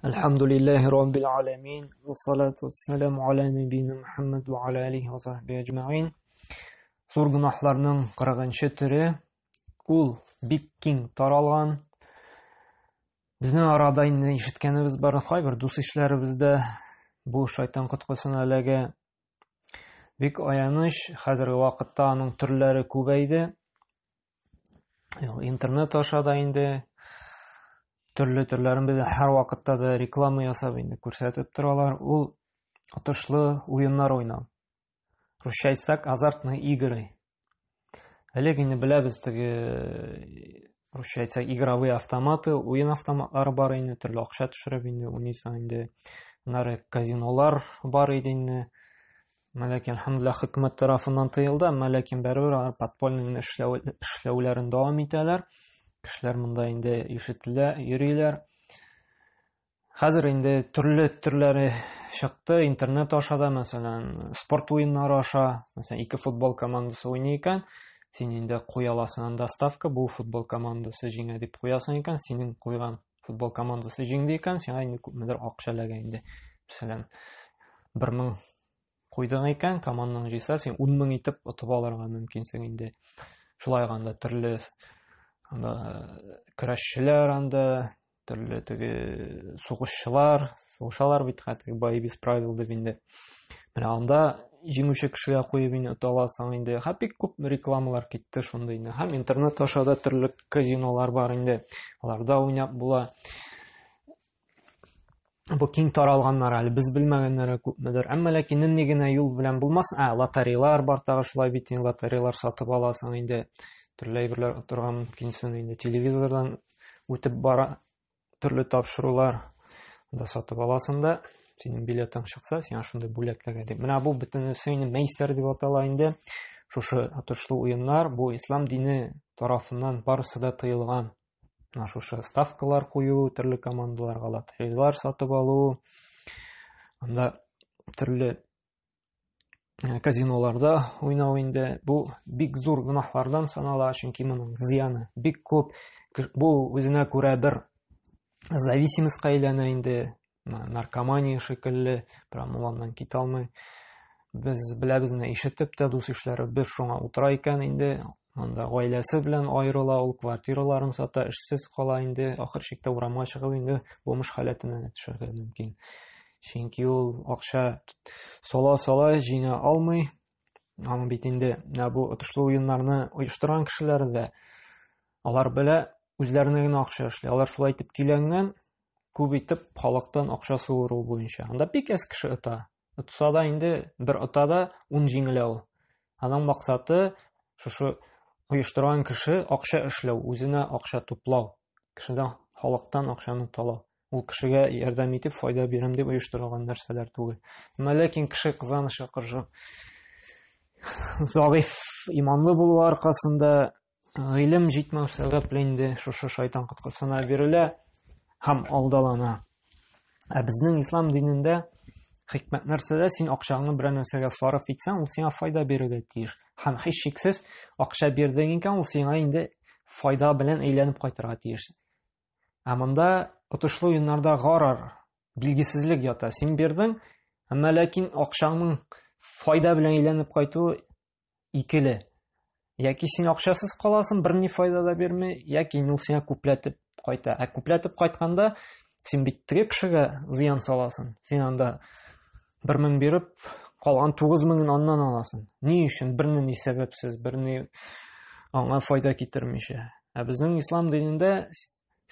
Әлхәмдүлилләһи раббил аламин, вассалату вассаламу аля нәбиина Мухаммад ва аля алихи ва сахбихи әҗмәгыйн. Зур гөнаһларның 40 төре ул бик киң таралган. Безнең арада инде ишеткәнебез бар, кайбер дус ишләребездә бу шайтан коткысына эләгә. Бик аяныч, хәзерге вакытта аның төрләре күбәйде. Интернет аша да инде төрле төрләрен безгә һәр вакытта да реклама ясап инде күрсәтеп торалар. Ул отышлы уеннар уйнау. Русча әйтсәк, азартные игры. Элек инде беләбез теге русча әйтсәк, игровые автоматы, уен автоматлары бар инде, төрле акча төшереп инде уйныйсың инде. Аннары казинолар бар иде инде. Әмма ләкин, әлхәмдүлилләһ, хөкүмәт тарафыннан тыелды, әмма ләкин барыбер алар подпольный эшләүләрен дәвам итәләр. Кешеләр монда инде ишетелә, йөриләр. Хәзер инде төрле төрләре чыкты, интернет аша да, мәсәлән, спорт уеннары аша, мәсәлән, ике футбол командасы уйный икән, син инде куя аласың анда ставка, бу футбол командасы җиңә дип куясың икән, синең куйган футбол командасы җиңде икән, сиңа инде күпмедер акча эләгә инде. Мәсәлән, 1000 куйдың икән, командаң җыйса, син 10000 итеп отып алырга мөмкинсең инде. Шулай анда төрле анда көрәшчеләр анда, төрле теге сугышчылар, сугышалар бит хәтта бой без правил дип инде. Менә анда җиңүче кешегә куеп инде ота аласың инде. Һәм бик күп рекламалар китте шундый инде. Һәм интернет аша да төрле казинолар бар инде. Аларда уйнап була. Бу киң таралганнар әле без белмәгәннәре күпмедер. Әмма ләкин нинди генә юл белән булмасын, ә лотереялар бар тагы шулай бит инде лотереялар сатып аласың инде. Төрле әйберләр отырга мөмкинсең инде. Телевизордан үтеп бара төрле тапшырулар да сатып аласың да, синең билетың чыкса, сиңа шундый бүләкләргә дип. Менә бу бөтенесе инде мәйсәр дип атала инде. Шушы отышлы уеннар бу ислам дине тарафыннан барысы да тыелган. Менә шушы ставкалар кую, төрле командаларга лотереялар сатып алу, анда төрле казиноларда уйнау инде бу бик зур гөнаһлардан санала, чөнки моның зыяны бик күп. Бу үзенә күрә бер зависимостька әйләнә инде, наркомания шикелле, прям ул аннан китә алмый. Без беләбез, менә ишетеп тә дус ишләре без шуңа утыра икән инде, анда гаиләсе белән аерыла, ул квартираларын сата, эшсез кала инде, ахыр чиктә урамга чыгып инде бомж халәтенә дә төшәргә мөмкин. Чөнки ул акча сала-сала җиңә алмый. Аның бит инде менә бу отышлы уеннарны оештырган кешеләр дә алар белә, үзләренә генә акча эшли. Алар шулай итеп көйләнгән, күп итеп халыктан акча суыру буенча. Анда бик әз кеше ота. Отса да инде бер ота да ун җиңелә ул. Аның максаты шушы оештырган кеше акча эшләү, үзенә акча туплау, кешедән, халыктан акчаны талау. Ул кешегә ярдәм итеп, файда бирәм дип оештырылган нәрсәләр түгел. Әмма ләкин кеше кызганычка каршы зәгыйф иманлы булу аркасында гыйлем җитмәү сәбәпле инде шушы шайтан коткысына бирелә һәм алдалана. Ә безнең ислам динендә хикмәт нәрсәдә? Син акчаңны берәр нәрсәгә сарыф итсәң, ул сиңа файда бирергә тиеш. Һәм һичшиксез акча бирдең икән, ул сиңа инде файда белән әйләнеп кайтырга тиеш. Ә монда отышлы уеннарда гарар, билгесезлек ята. Син бирдең, әмма ләкин акчаңның файда белән әйләнеп кайтуы икеле. Яки син акчасыз каласың, берни файда да бирми, яки ул сиңа күпләтеп кайта. Ә күпләтеп кайтканда син бит теге кешегә зыян саласың. Син анда 1000 биреп, калган 9000-ын аннан аласың. Ни өчен? Берни сәбәпсез, берни аңа файда китермичә. Ә безнең ислам динендә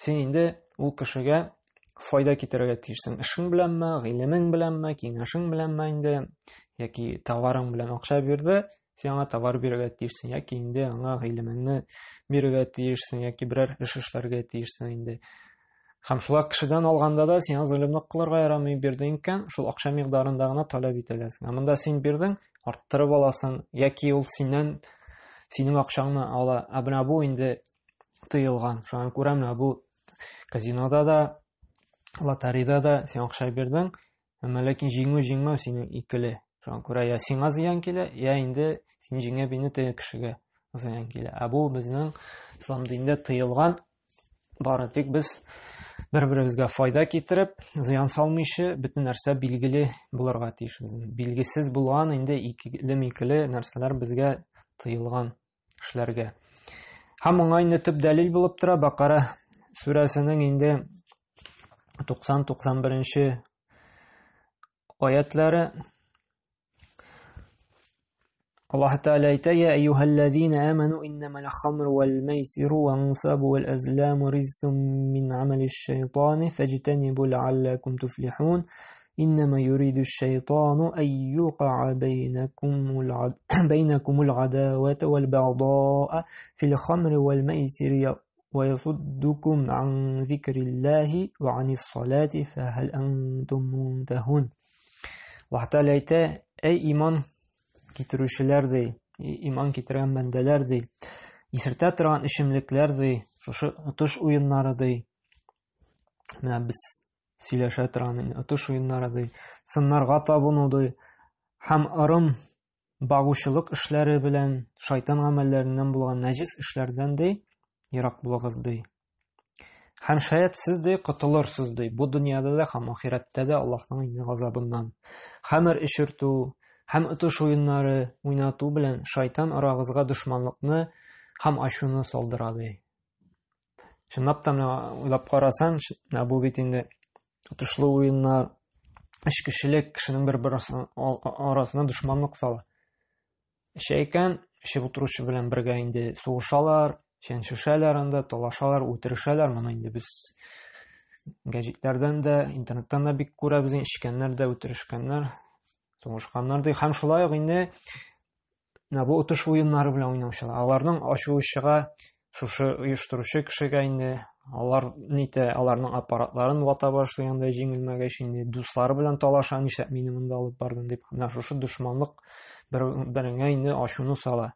син инде ул кешегә файда китерергә тиешсең. Эшең беләнме, гыйлемең беләнме, киңәшең беләнме инде, яки товарың белән акча бирде, син аңа товар бирергә тиешсең, яки инде аңа гыйлемеңне бирергә тиешсең, яки берәр эш эшләргә тиешсең инде. Һәм шулай кешедән алганда да сиңа золымлык кылырга ярамый, бирдең икән, шул акча микъдарында гына таләп ителәсең. Ә монда син бирдең, арттырып аласың, яки ул синнән синең акчаңны ала. Ә менә бу инде тыелган. Шуңа күрә менә бу казинода да, лотереяда да син акча бирдең, әмма ләкин җиңү җиңмәү синең икеле. Шуңа күрә я сиңа зыян килә, я инде син җиңеп инде теге кешегә зыян килә. Ә бу безнең ислам динендә тыелган. Бары тик без Бер-беребезгә файда китереп, зыян салмыйча, бөтен нәрсә билгеле булырга тиеш безнең. Билгесез булган инде икеле-микеле нәрсәләр безгә тыелган эшләргә. Һәм моңа инде төп дәлил булып тора Бакара сүрәсенең инде 90-91 аятлары. Аллаһ Тәгалә әйтә: "Я әйюһәлләзина аману иннамал хамру вал майсиру вал ансабу вал азламу ризсум мин амалиш шайтани фаҗтанибу ләаллакум туфлихун. Иннама юриду шайтану ай юкаа бәйнәкумул адавата вал багдаа фил хамри вал майсири ва ясуддукум ан зикриллаһи ва анис салати фахал антум мунтахун." Аллаһ Тәгалә әйтә: "Әй иман китерүчеләр ди, иман китергән бәндәләр ди, исертә торган эчемлекләр ди, шушы отыш уеннары ди. Менә без сөйләшә торган отыш уеннары ди, сыннарга табыну ди, һәм ырым багучылык эшләре белән шайтан гамәлләреннән булган нәҗис эшләрдән ди, ерак булыгыз ди. Һәм шаять сез ди котылырсыз ди. Бу дөньяда да һәм ахирәттә дә Аллаһның инде газабыннан. Хәмер эчертү һәм отыш уеннары уйнату белән шайтан арагызга дошманлыкны һәм ачуны салдыра ди. Чынлап та менә уйлап карасаң, менә бу бит инде отышлы уеннар, эчкечелек кешенең бер-бер арасына дошманлык сала. Эчә икән, эчеп утыручы белән бергә инде сугышалар, чәнчешәләр анда, талашалар, үтерешәләр. Моны инде без гәҗитләрдән дә, интернеттан да бик күрәбез, эчкәннәр дә үтерешкәннәр, сугышканнар ди. Һәм шулай ук инде менә бу отыш уеннары белән уйнаучылар, аларның ачуы чыга, шушы оештыручы кешегә инде алар нитә, аларның аппаратларын вата башлый анда җиңелмәгәч инде дуслары белән талаша, нишләп мине монда алып бардың дип. Менә шушы дошманлык бер-береңә инде ачуны сала.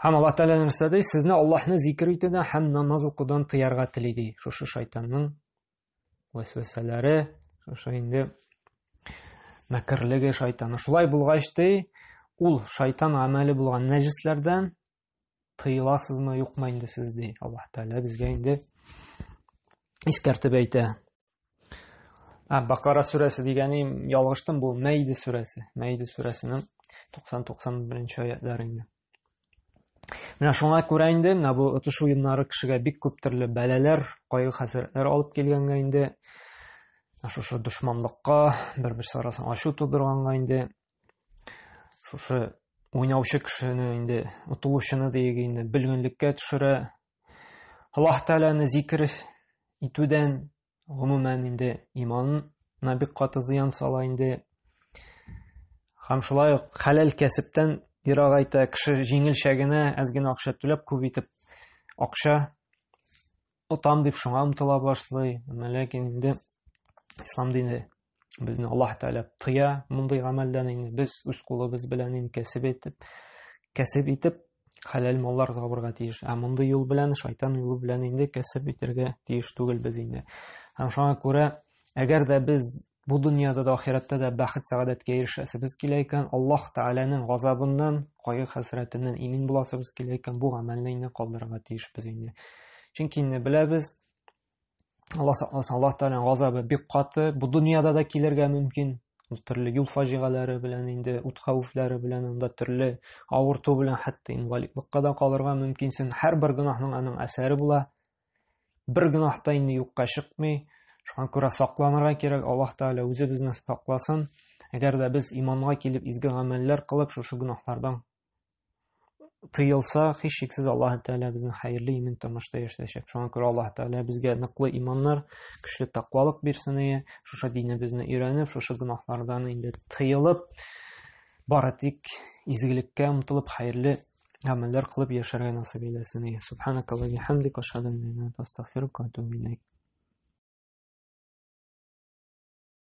Һәм Аллаһ Тәгалә нәрсә ди? Сезне Аллаһны зикр итүдән һәм намаз укудан тыярга тели ди. Шушы шайтанның вәсвәсәләре, шушы инде мәкерлеге шайтаны. Шулай булгач ди, ул шайтан гамәле булган нәҗесләрдән тыеласызмы, юкмы инде сез ди. Аллаһ Тәгалә безгә инде искәртеп әйтә. А, Бакара сүрәсе дигәнем ялгыштым, бу Мәйде сүрәсе. Мәйде сүрәсенең 90-91 аятлары инде. Менә шуңа күрә инде менә бу отыш уеннары кешегә бик күп төрле бәлаләр, кайгы-хәсрәтләр алып килгәнгә инде шушы дошманлыкка, бер-берсе арасында ачу тудырганга инде шушы уйнаучы кешене инде отылучыны диек инде бөлгенлеккә төшерә. Аллаһ Тәгаләне зикер итүдән гомумән инде иманына бик каты зыян сала инде. Һәм шулай ук хәләл кәсептән ерагайта, кеше җиңелчә генә әз генә акча түләп күп итеп акча отам дип шуңа омтыла башлый. Әмма ләкин инде ислам дине безне Аллаһ Тәгалә тыя мондый гамәлдән инде без үз кулыбыз белән инде кәсеп итеп, кәсеп итеп хәләл маллар табырга тиеш. Ә мондый юл белән, шайтан юлы белән инде кәсеп итәргә тиеш түгел без инде. Һәм шуңа күрә, әгәр дә без бу дөньяда да, ахирәттә дә бәхет сәгадәткә ирешәсебез килә икән, Аллаһ Тәгаләнең газабыннан, кайгы хәсрәтеннән имин буласыбыз килә икән, бу гамәлне инде калдырырга тиешбез инде. Чөнки инде беләбез, Аллаһ сакласын, Аллаһ Тәгаләнең газабы бик каты, бу дөньяда да килергә мөмкин. Ул төрле юл фаҗигаләре белән инде, ут хәвефләре белән, анда төрле авырту белән, хәтта инвалидлыкка да калырга мөмкинсең. Һәрбер гөнаһның аның әсәре була. Бер гөнаһ та инде юкка чыкмый. Шуңа күрә сакланырга кирәк. Аллаһ Тәгалә үзе безне сакласын. Әгәр дә без иманга килеп, изге гамәлләр кылып, шушы гөнаһлардан тыелса, һичшиксез Аллаһ Тәгалә безне хәерле имин тормышта яшәтәчәк. Шуңа күрә Аллаһ Тәгалә безгә ныклы иманнар, көчле тәкъвалык бирсен ие. Шушы динебезне өйрәнеп, шушы гөнаһлардан инде тыелып, бары тик изгелеккә омтылып, хәерле гамәлләр кылып яшәргә насыйп әйләсен. Субханакаллаһу ва бихамдика, ашһаду ан ла иляха илля анта, астагфирука ва атубу иләйк.